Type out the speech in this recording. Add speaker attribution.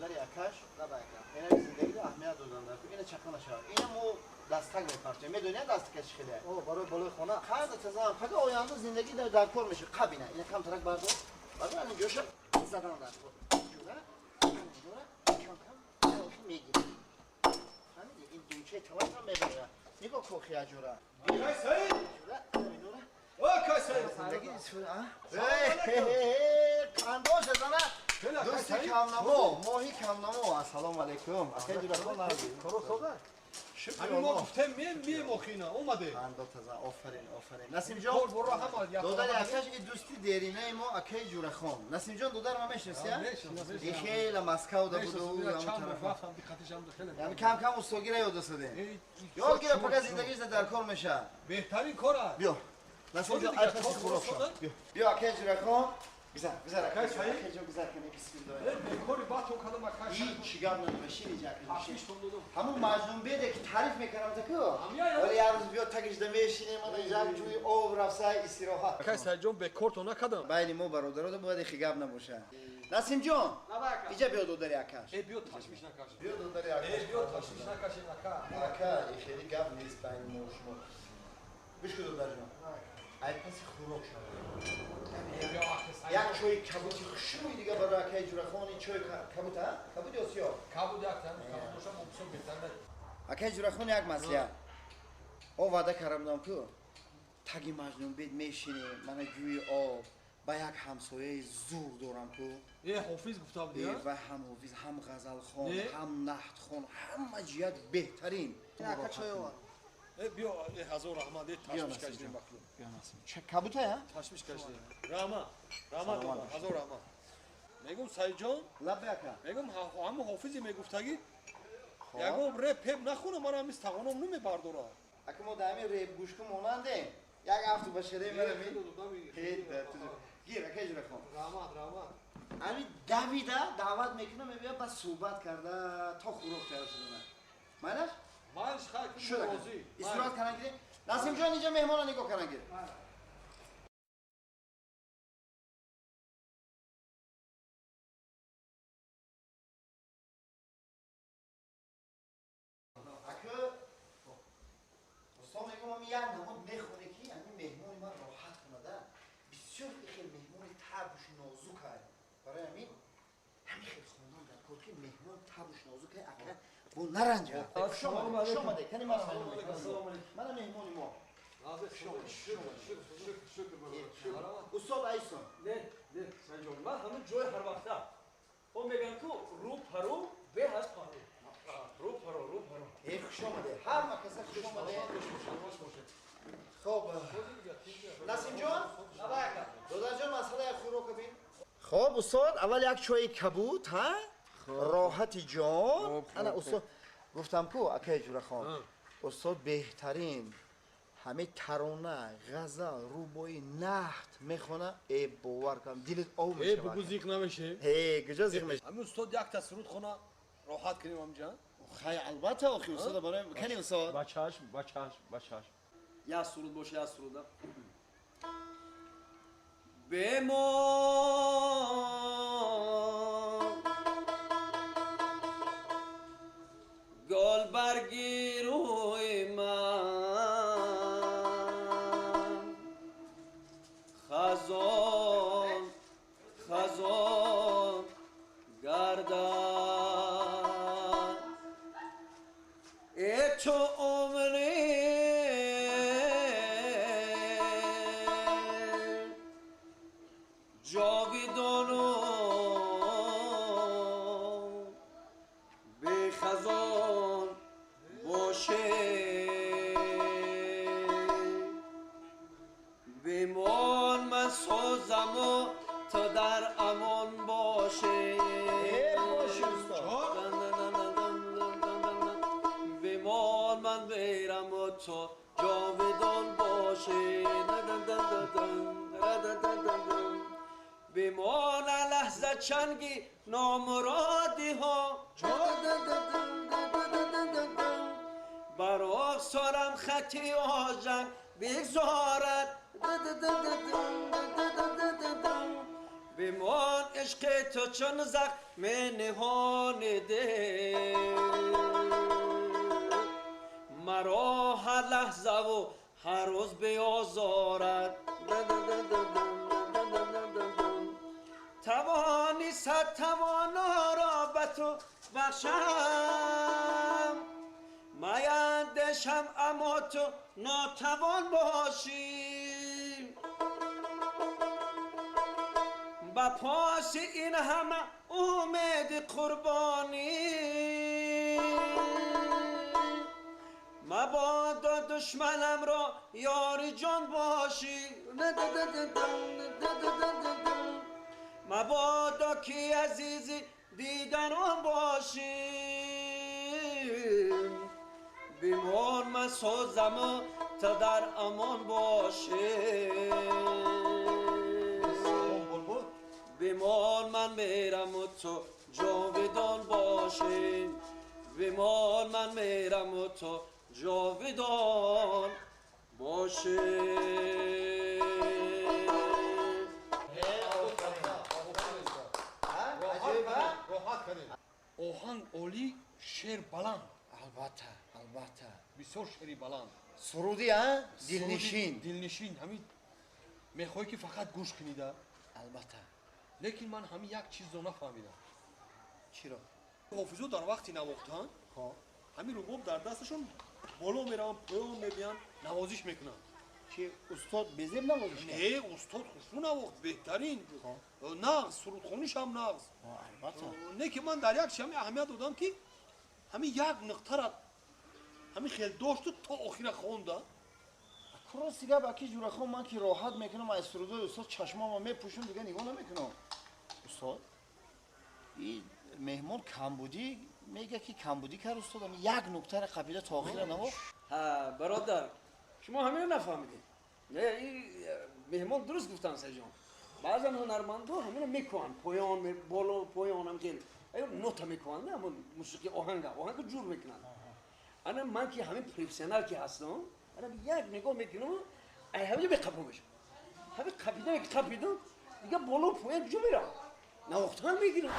Speaker 1: Додари акаш, ина зиндагида аҳамият додан дар ина чақа нашавад. Ина мо дастак мепарчем. Медонӣ дастака чӣ хеле?
Speaker 2: О, барои болои хона.
Speaker 1: Қарда тазан, фақат оянда зиндагӣ дар кор мешавад. Қаб ина, ина камтарак бардор. Бардор, ин ҷоша задан дар кор. Ҷура, ҷура, кам кам мегирӣ. Фаҳмидӣ? Ин думчаи таваҷҷӯҳ мебарад. Нигоҳ кун хияҷура.
Speaker 3: Акай Саид!
Speaker 1: Ҷура, инора.
Speaker 3: Акай Саид!
Speaker 1: Зиндагӣ а? Қандош зана. Дӯсти камнамо, моҳи камнамо. Ассалому алайкум. Акай Ҷурахон назди.
Speaker 2: Коро сода?
Speaker 1: Шукр
Speaker 3: Ҳамин мо
Speaker 1: Аллоҳ.
Speaker 3: гуфтем мем охина, омаде.
Speaker 1: Қандо таза, офарин, офарин. Насимҷон,
Speaker 3: Кор боро ҳама як
Speaker 1: додари акаш и дӯсти деринаи мо акай Ҷурахон. Насимҷон додар ма мешиносӣ, а?
Speaker 3: Мешиносам.
Speaker 1: И хела Москва да буду,
Speaker 3: Чанд
Speaker 1: ҳамон тарафа.
Speaker 3: вақт ҳам диққатишам хеле.
Speaker 1: Яъне кам кам устогира ёд досадем. Ёд гира, фақат зиндагиш дар кор мешавад.
Speaker 3: Беҳтарин кор аст.
Speaker 1: Биё. Насимҷон,
Speaker 3: Соди
Speaker 1: ай
Speaker 3: дигар,
Speaker 1: паси
Speaker 3: кор
Speaker 1: хӯрок
Speaker 3: сода?
Speaker 1: шав. Биё. Биё акай Ҷурахон. Гузар, гузар акай.
Speaker 3: Акай Саид?
Speaker 1: Акай ҷон гузар кани, бисмиллоҳ.
Speaker 3: Бекори батон кардам акай Саид.
Speaker 1: Ҳеҷ гап надора, шири ҷа акай.
Speaker 3: Ташвиш тон додам.
Speaker 1: Ҳамун маҷнунбеде ки таъриф мекардам таку.
Speaker 3: Ҳамия, я.
Speaker 1: Вале як рӯз биё тагишда мешинем, мана як ҷӯи об рафса истироҳат.
Speaker 3: Акай Саидҷон бекортон накардам.
Speaker 1: Байни мо бародарода бояд ихи гап набоша. Насимҷон, иҷа биё додари акаш.
Speaker 3: Э биё ташвиш накаш.
Speaker 1: Биё додари
Speaker 3: Э биё ташвиш накашем ака.
Speaker 1: Ака, хеле гап нест байни мо шумо. Гӯш кун додарҷон. Ай паси хӯрок шава.
Speaker 3: Э биё акай Саид.
Speaker 1: Як чойи кабути хушрӯи дига барои акаи Ҷурахон, ин чойи кабут, а? Кабут ё сиёҳ?
Speaker 3: Кабуд як тан, кабуд бошам, мо бисёр беҳтар.
Speaker 1: Акаи Ҷурахон як маслиҳат. О ваъда карда будам ку таги маҷнунбед мешинем, мана ҷӯи об, ба як ҳамсояи зур дорам ку.
Speaker 3: Э ҳофиз гуфта будӣ,
Speaker 1: Э,
Speaker 3: а?
Speaker 1: ва ҳам ҳофиз, ҳам ғазалхон,
Speaker 3: Не?
Speaker 1: ҳам наҳтхон, ҳама ҷиҳат беҳтарин.
Speaker 2: Ака чой овар.
Speaker 3: Э биё, э ҳазор раҳмат, э
Speaker 1: Биё,
Speaker 3: ташвиш
Speaker 1: Насимҷон.
Speaker 3: кашидем бахлу.
Speaker 1: Биё, Насим. Ча кабутая?
Speaker 3: Ташвиш кашидем. Раҳмат, раҳмат,
Speaker 1: Саломат.
Speaker 3: ҳазор раҳмат. Мегум Саидҷон,
Speaker 1: Лаббай ака.
Speaker 3: мегум ҳамун ҳофизе мегуфтагӣ, ягон реп пеп нахонам, ман ҳамин стағоном намебардорам.
Speaker 1: Ака мо дар ҳамин реп гӯшку монандем. Як ҳафту ба шере меравем. Гир, акаи Ҷурахон.
Speaker 3: Раҳмат, раҳмат.
Speaker 1: Ҳамин давида даъват мекунам, мебиям ба суҳбат карда то хӯрок тайёр шудана. Майнаш?
Speaker 3: Майш хай
Speaker 1: Шуд ака.
Speaker 3: розӣ.
Speaker 1: Истироҳат кардан гире. Насимҷон, инҷа меҳмонро нигоҳ кардан гире. Ака, устод мегӯм, ами як намуд мехоне ки ами меҳмони ман роҳат кунада. Бисёр хел меҳмони табуш нозук ай. Барои ҳамин ҳамин хел хондан дар кор ки меҳмон табуш нозук ай, ака бо наранҷа. Хуш омадед, хуш омадед. Кани мана меҳмон. Мана меҳмони мо.
Speaker 3: Шукр, шукр, шукр, шукр.
Speaker 1: Устод Айсон.
Speaker 4: Не, не, Саидҷон, ман ҳамин ҷои ҳар вақта. О мегӯям ку рӯ пару беҳ аз паҳлу. Рӯ пару, рӯ пару.
Speaker 1: Э, хуш омадед. Ҳама каса хуш омадед. Хоб, Насимҷон, додарҷон, масъалаи хӯрока бин. Хоб, устод, аввал як чойи кабут, ҳа? Роҳати ҷон. Ана устод, гуфтам ку, акаи Ҷурахон. Устод беҳтарин. Ҳамин тарона, ғазал, рубоӣ, наҳт мехона, э бовар кунам, дилат ов
Speaker 3: Э
Speaker 1: мешавад.
Speaker 3: бугу зиқ намешем.
Speaker 1: Э, куҷо зиқ мешавад?
Speaker 3: Ҳамин устод якта суруд хона роҳат кунем ҳамҷа.
Speaker 1: Хай, албатта, охи устод барои кани устод.
Speaker 4: Ба чашм, ба чашм, ба чашм. Як суруд боша, як суруда. Бемор гулбарги рӯи ман хазон хазон гардад. Э ту умри ҷовидону бехазон боше, бимон ман созаму ту дар амон боше.
Speaker 1: Э, боши устод.
Speaker 4: Бимон ман мераму ту ҷовидон боше. Бимон лаҳза чанги номуродиҳо бароқ сорам хати ожанг бигзорад. Бимон ишқ Ишқи ту чун захми ниҳони дил маро ҳар лаҳзаву ҳар рӯз биозорад. Тавони сад тавоноро ба ту бахшам, маяндешам аммо ту нотавон бошӣ. Ба поси ин ҳама умеди қурбонӣ мабодо душманамро ёри ҷон бошӣ. Мабодо ки азизи дигарон бошӣ. Бимон ман созаму ту дар амон бошӣ. Бимон ман мераму ту ҷовидон бошӣ. Бимон ман мераму ту ҷовидон бошӣ.
Speaker 3: Оҳанг олӣ, шеър баланд.
Speaker 1: Албатта, албатта.
Speaker 3: Бисёр шеъри баланд.
Speaker 1: Суруди, а? Дилнишин.
Speaker 3: Дилнишин. Ҳамин мехоҳӣ ки фақат гӯш кунида.
Speaker 1: Албатта.
Speaker 3: Лекин ман ҳамин як чизро нафаҳмидам.
Speaker 1: Чиро?
Speaker 3: Ҳофизо дар вақти навохтан ҳамин рубоб дар дасташон боло мераванд, поён мебиёнд, навозиш мекунанд.
Speaker 1: Чи устод безеб навозиш кард?
Speaker 3: Не, устод хушрӯ навохт, беҳтарин. Нағз, сурудхониш ҳам нағз.
Speaker 1: Албатта.
Speaker 3: Не ки ман дар як чи ҳамин аҳамият додам ки ҳамин як нуқтара ҳамин хел дошту то охира хонда.
Speaker 1: Рости гап, аки Ҷурахон, ман ки роҳат мекунам аз сурудои устод, чашмома мепӯшам, дига нигоҳ намекунам. Устод, и меҳмон камбудӣ мега ки камбудӣ кард устод, ҳамин як нуктара қабила то охира навохт.
Speaker 4: Ҳа, бародар, шумо ҳамино нафаҳмидед. Не, и меҳмон дуруст гуфтан, Сайҷон. Баъзан ҳунармандо ҳамино мекӯҳанд, поён, боло, поён ҳам хел. Аю нота мекӯҳанд, ҳамон мусиқи оҳанга, оҳанга ҷур мекунанд. Ана ман ки ҳамин профессионал ки ҳастам, ана як нигоҳ мекунам, ай ҳаминҷо беқапо мешавам. Ҳамин қапида ки қапидам, дига боло поён ҷо меравам. Навохтан мегирам.